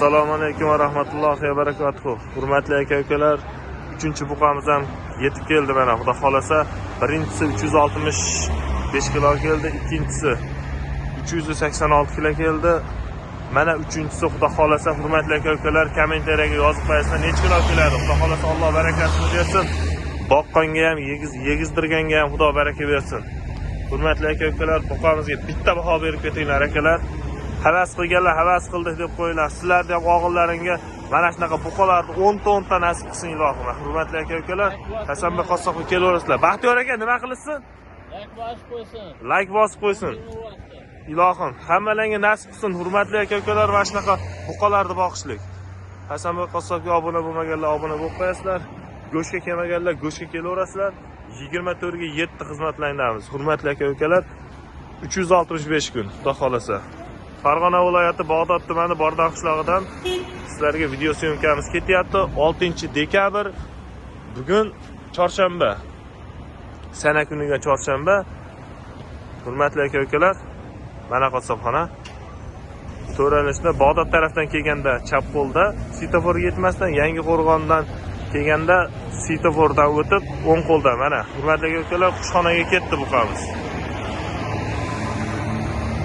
Assalomu alaykum va rahmatullohi va barakatuh. Hurmatli aka-ukalar, uchinchi buqamiz ham yetib keldi mana, Xudo xolasa. Birinchisi 365 kilo keldi, ikkinchisi 386 kilo keldi. Mana uchinchisi, Xudo xolasa, hurmatli aka-ukalar, kommentariyaga yozib qo'yasizlar, necha kilo keladi. Xudo xolasa, Alloh barakasini bersin. Boqqanga ham, yegizdirganga ham Xudo baraka bersin. Hurmatli aka-ukalar, buqamizga bitta baho berib ketinglar, akalar. Havas qilganlar havas qildik deb qo'yinglar. Sizlarni ham og'illaringga mana shunaqa buqalarni 10 ta 10 ta nasib qilsin ilohim. Hurmatli aka-ukalar, Hasanbek qassobga kelaverasizlar. Baxtiyor aka nima qilsin? Layk bosib qo'ysin. Layk bosib qo'ysin. Ilohim, hammalarga nasib qilsin, hurmatli aka-ukalar, mana shunaqa buqalarni boqishlik. Hasanbek qassobga obuna bo'lmaganlar obuna bo'lib qo'yasizlar. Go'shtga kelmaganlar go'shtga kelaverasizlar. 24 ga 7 xizmatlardamiz. Hurmatli aka-ukalar, 365 kun, Xudo xolasa. Farg'ona viloyati Bag'dod tumani Bordan qishlog'idan sizlarga video syomkamiz ketyapti. 6-dekabr, bugun chorshanba. Sana kuniga chorshanba. Hurmatli aka-ukalar, mana qassobxona. To'ralishda Bag'dod tarafdan kelganda chap qo'lda, svetoforga yetmasdan Yangi Qo'rg'ondan kelganda svetofordan o'tib o'ng qo'lda mana. Hurmatli aka-ukalar, qushxonaga ketdi buqamiz.